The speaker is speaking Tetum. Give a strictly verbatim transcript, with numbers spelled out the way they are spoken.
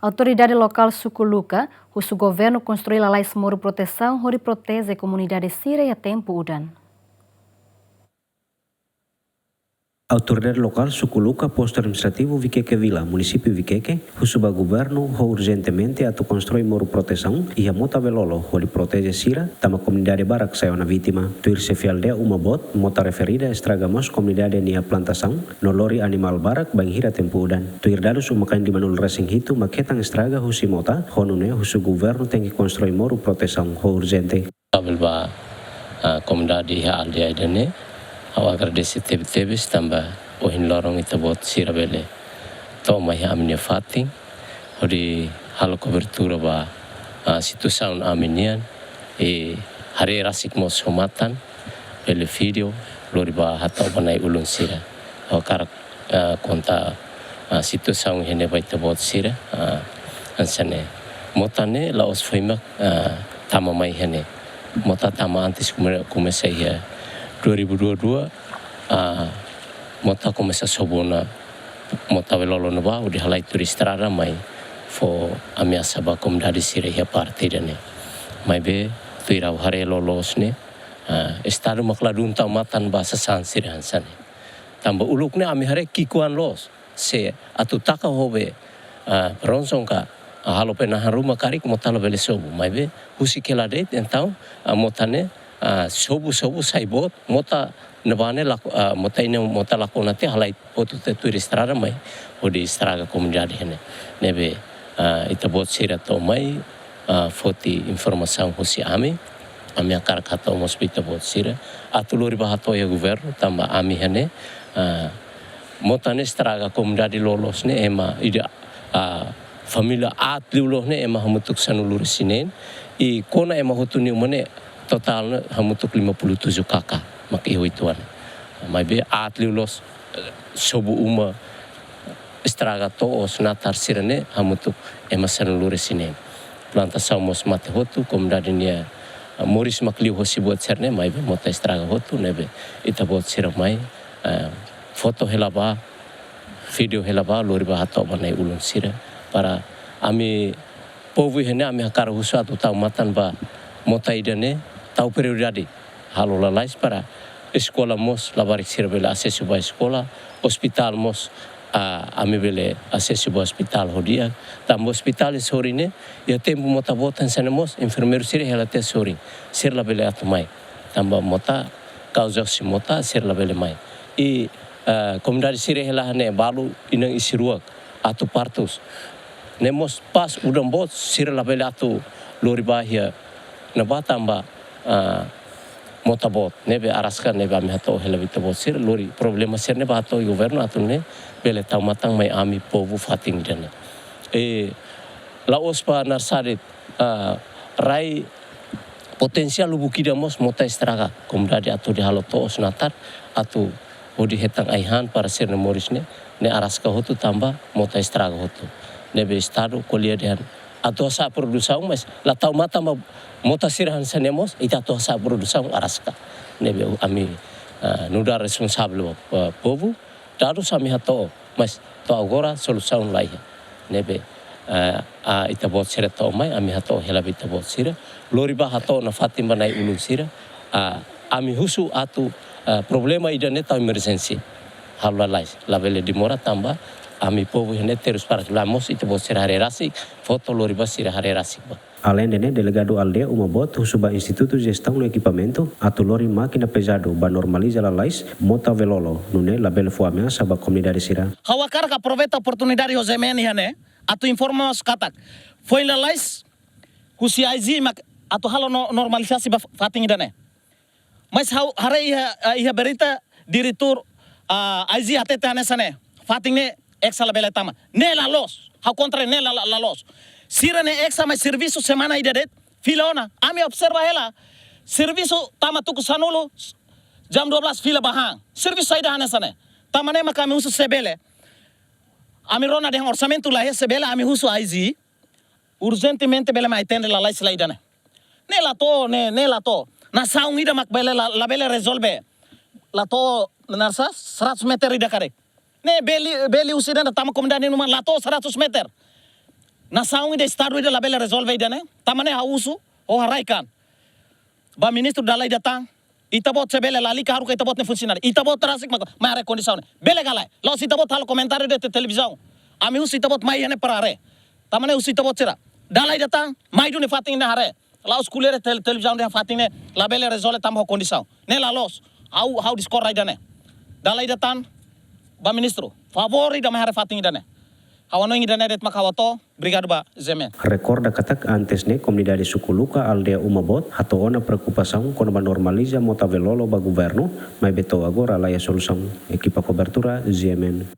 Autoridade lokál suku Luka husu governu konstrui lalais moru protesaun hodi proteje komunidade sira iha tempu udan. Autoridade lokál suku Luka, postu administrativu Vikeke Vila, munisípiu Vikeke, husu ba governu ho urjentemente atu konstrui moru protesaun iha Mota Velolo hodi proteje sira, tanba komunidade barak sai ona vítima. Tuir xefe aldeia Uma Boot, mota referida estraga mós komunidade nia plantasaun, no lori animál barak bainhira tempu udan. Tuir dadus, uma-kain limanulu resin hitu mak hetan estraga husi mota, ho nune'e husu governu tenke konstrui moru protesaun ho urjente. Abel ba, ah, komunidade iha aldeia ida-ne'e, ha'u agradese tebetebes tanba ohin loron ita-boot sira bele to'o mai iha ami-nia fatin, hodi halo kobertura ba, ah, situasaun ami-nian, i haree rasik mós ho matan, bele vídeo, lori ba hato'o ba na'i-ulun sira. Ha'u hakarak, ah, konta, ah, situasaun iha ne'e ba ita-boot sira, ah, hanesan ne'e. Mota ne'e la'ós foin mak, ah, tama mai iha ne'e. Mota tama antes kome-, komesa iha dua ribu dua dua, ah, mota komesa sobu ona Mota Velolo ne'ebá hodi halai tuir estrada mai fó ameasa ba komunidade sira iha parte ida-ne'e. Maibé, tuir ha'u haree loloos ne'e, ah, Estadu mak ladún tau matan ba sasán sira hanesan ne'e. Tanba uluk ne'e ami haree ki'ikoan loos, se atu taka ho be, ah, ronsong ka, ah, halo penahan ruma karik mota labele sobu. Maibé, husik hela de'it, entaun, ah, mota ne'e, ah, sobu, sobu, sai boot, mota ne'ebá ne'e lako-, ah, mota ida ne'e mota lakon ona tiha halai hotu tiha tuir estrada mai, hodi estraga komunidade iha ne'e. Ne'ebé, ah, ita-boot sira to'o mai, ah, foti informasaun husi ami, ami hakarak hato'o mós ba ita-boot sira, atu lori ba hato'o iha governu, tanba ami iha ne'e, ah, mota ne'e estraga komunidade loloos ne'e ema ida, ah, família aat liu loos ne'e ema hamutuk sanulu-resin-neen, i kona ema hotu nia uma ne'e totál ne'e hamutuk lima puluh tujuh K K, mak iha uitoan. Maibé aat liu loos, eh, sobu uma, estraga to'os, natar sira-ne'e hamutuk ema sanulu-resin-neen. Plantasaun mós mate hotu, komunidade nia, eh, moris mak liu hosi buat sira-ne'e, maibé mota estraga hotu, ne'ebé ita-boot sira mai, eh, foto hela ba, vídeo hela ba, lori ba hato'o ba na'i-ulun sira. Para ami povu iha ne'e ami hakarak husu atu tau matan ba mota ida-ne'e, tau prioridade. Halo lalais para eskola mós labarik sira bele asesu ba eskola, ospitál mós, ah, ami bele asesu ba ospitál ho di'ak. Tanba ospitál iha sorin ne'e, iha tempu mota boot hanesan ne'e mós, enfermeiru sira hela tiha sorin, sira labele atu mai. Tanba mota, kauza husi mota, sira labele mai. I, ah, komunidade sira hela hanesan ne'e balu inan isin-ruak atu partus. Ne'e mós pas udan boot sira labele atu lori ba iha ne'ebá tanba, ah, mota boot. Ne'ebé araska ne'ebé ami hato'o hela ba ita-boot sira lori problema sira-ne'e ba hato'o governu atu nune'e bele tau matan mai ami povu fatin ida-ne'e. E, la'ós ba naras de'it, ah, rai potensiál lubuk ida mós mota estraga. Komunidade atu hodi halo to'os natar, atu hodi hetan ai-han para sira-nia moris ne'e, ne'e araska hotu tanba mota estraga hotu. Ne'ebé Estadu ko'alia dehan atu hasa'e produsaun, mas la tau matan ba mota sira hanesan ne'e mós, ita atu hasa'e produsaun araska. Ne'ebé ami, ah, nu'udar responsavel ba, ba povu, dadus ami hato'o, mas to'o agora solusaun la iha. Ne'ebé, eh, ah, ita-boot sira to'o mai, ami hato'o hela ba ita-boot sira. Lori ba hato'o nafatin ba na'i-ulun sira. Ah, ami husu atu, eh, problema ida-ne'e tau emerjénsia. Halo lalais, labele demora tanba ami povu iha ne'e terus para la mós ita-boot sira haree rasik, foto lori ba sira haree rasik ba. Aleinde ne'e, delegadu aldeia Uma Boot husu ba institutu jestaun no ekipamentu atu lori mákina pezadu ba normaliza lalais Mota Velolo, nune'e labele fó ameasa ba komunidade sira. Ha'u hakarak aproveita oportunidade ho J M N iha ne'e, atu informa mós katak foin lalais husi I G mak atu halo no-, normalizasaun ba fatin ida-ne'e. Mas ha'u haree iha, eh, iha berita diretór, ah, I G hatete hanesan ne'e, fatin ne'e Hexa labele tama. Ne'e la loos. Ha'u kontra ne'e la, la, la loos. Sira-ne'e Hexa mai servisu semana ida de'it, fila ona. Ami observa hela. Servisu tama tuku sanulu, jam dua belas fila ba han. Servisu saida hanesan ne'e. Tanba ne'e mak ami husu se bele. Ami rona dehan orsamentu la iha, se bele ami husu I G urjentemente bele mai atende lalais sira ida-ne'e. Ne'e la to'o, ne'e, ne'e la to'o. Nasaun ida mak bele la, labele rezolve. La to'o naran sá, seratus meter ida karik. Ne'e beli, beli husi ida-ne'e tama komunidade nia uma la to'o seratus meter. Nasaun ida, estadu ida labele rezolve ida-ne'e. Tanba ne'e ha'u husu, ha'u haraik an ba ministru dala ida tan. Ita-boot se bele lalika haruka ita-boot nia funsionáriu. Ita-boot rasik mak mai haree kondisaun ne'e. Bele ka lae? La'ós ita-boot halo komentáriu de'it iha televizaun. Ami husu ita-boot mai iha ne'e para haree. Tanba ne'e husu ita-boot sira. Dala ida tan, mai duni fatin ne'e haree. La'ós ko'alia de'it tele-, televizaun de'it fatin ne'e labele rezolve tanba ho kondisaun. Ne'e la loos. Ha'u, ha'u diskorda ida-ne'e. Dala ida tan, ba ministru. Favór ida mai haree fatin ida-ne'e. Ha'u hanoin ida-ne'e de'it mak ha'u hato'o. Obrigadu ba Z M N. Rekorda katak antes ne'e komunidade suku Luka, aldeia Uma Boot, hato'o ona preokupasaun kona-ba normaliza mota velolo ba governu, maibé to'o agora la iha solusaun. Ekipa kobertura, Z M N.